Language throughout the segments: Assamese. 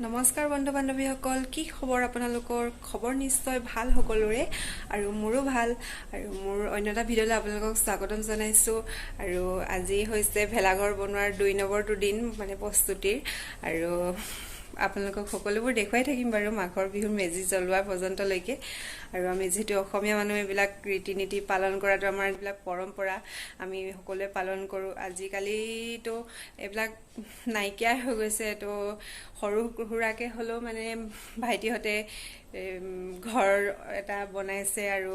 নমস্কাৰ বন্ধু বান্ধৱীসকল, কি খবৰ আপোনালোকৰ? খবৰ নিশ্চয় ভাল সকলোৰে আৰু মোৰো ভাল। আৰু মোৰ অন্য এটা ভিডিঅ'লৈ আপোনালোকক স্বাগতম জনাইছোঁ। আৰু আজি হৈছে ভেলাঘৰ বনোৱাৰ 2 নম্বৰটো দিন, মানে প্ৰস্তুতিৰ। আৰু আপোনালোকক সকলোবোৰ দেখুৱাই থাকিম বাৰু মাঘৰ বিহুৰ মেজি জ্বলোৱা পৰ্যন্তলৈকে। আৰু আমি যিহেতু অসমীয়া মানুহ, এইবিলাক ৰীতি নীতি পালন কৰাটো আমাৰ এইবিলাক পৰম্পৰা, আমি সকলোৱে পালন কৰোঁ। আজিকালিতো এইবিলাক নাইকিয়াই হৈ গৈছে। তো সৰু সুৰাকৈ হ'লেও মানে ভাইটিহঁতে ঘৰ এটা বনাইছে আৰু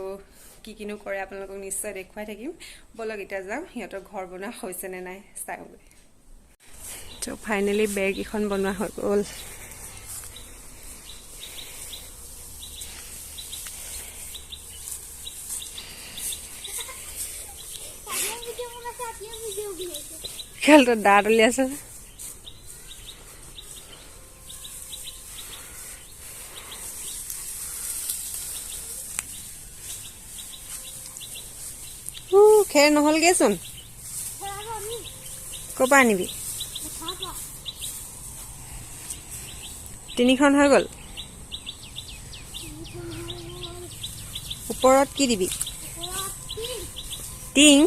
কি কিনো কৰে আপোনালোকক নিশ্চয় দেখুৱাই থাকিম। ব'লক এতিয়া যাওঁ, সিহঁতৰ ঘৰ বনোৱা হৈছেনে নাই চাওঁগৈ। তো ফাইনেলি বেৰকেইখন বনোৱা হৈ গ'ল। খেলটো দাঁত উলিয়াইছে। খেৰ নহ'লগৈচোন, ক'ৰ পৰা আনিবি? 3খন হৈ গ'ল। ওপৰত কি দিবি? টিং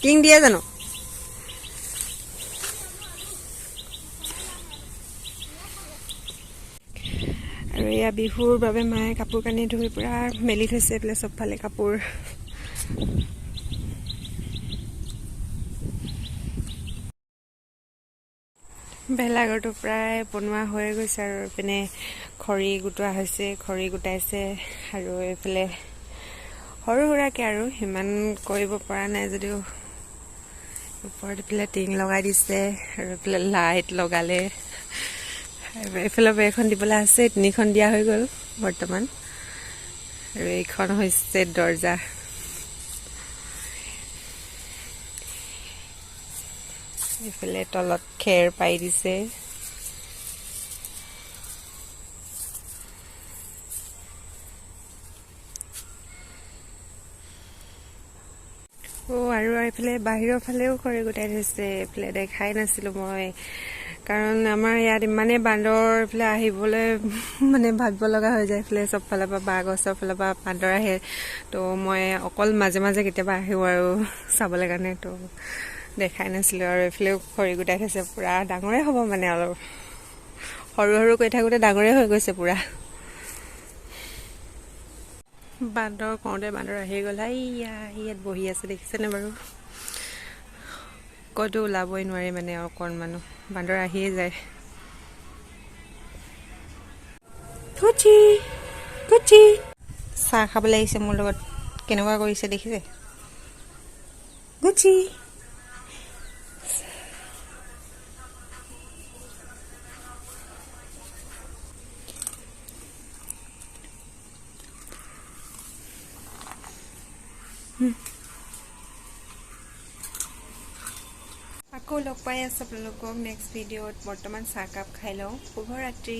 টিং দিয়ে জানো? আৰু এয়া বিহুৰ বাবে মায়ে কাপোৰ কানি ধুই পূৰা মেলি থৈছে এইফালে চবফালে কাপোৰ। ভেলাঘৰটো প্ৰায় বনোৱা হৈ গৈছে আৰু এইপিনে খৰি গোটোৱা হৈছে, খৰি গোটাইছে। আৰু এইফালে সৰু সুৰাকৈ আৰু সিমান কৰিব পৰা নাই যদিও ওপৰত এইফালে টিং লগাই দিছে আৰু এইফালে লাইট লগালে। এইফালে বেৰখন দিবলৈ আছে, 3খন দিয়া হৈ গ'ল বৰ্তমান। আৰু এইখন হৈছে দৰ্জা। এইফালে তলত খেৰ পাৰি দিছে। অ' আৰু এইফালে বাহিৰৰ ফালেও খৰি গোটাই থৈছে। এইফালে দেখাই নাছিলোঁ মই, কাৰণ আমাৰ ইয়াত ইমানেই বান্দৰ, এইফালে আহিবলৈ মানে ভাবিব লগা হৈ যায়। এইফালে চব ফালৰ পৰা বাঁহ গছৰ ফালৰ পৰা বান্দৰ আহে। তো মই অকল মাজে মাজে কেতিয়াবা আহোঁ আৰু চাবলৈ কাৰণে, তো দেখাই নাছিলোঁ। আৰু এইফালেও খৰি গোটাই থৈছে, পূৰা ডাঙৰে হ'ব মানে, অলপ সৰু সৰু কৰি থাকোঁতে ডাঙৰে হৈ গৈছে পূৰা। বান্দৰ কওঁতে বান্দৰ আহি গ'ল। এইয়া ইয়াত বহি আছে, দেখিছেনে বাৰু? ক'তো ওলাবই নোৱাৰি মানে অকণমানো, বান্দৰ আহিয়ে যায়। কুচি কুচি চাহ খাবলৈ আহিছে মোৰ লগত, কেনেকুৱা কৰিছে দেখিছে? গুচি আকৌ লগ পাই আছোঁ আপোনালোকক নেক্সট ভিডিঅ'ত। বৰ্তমান চাহকাপ খাই লওঁ। শুভৰাত্ৰি।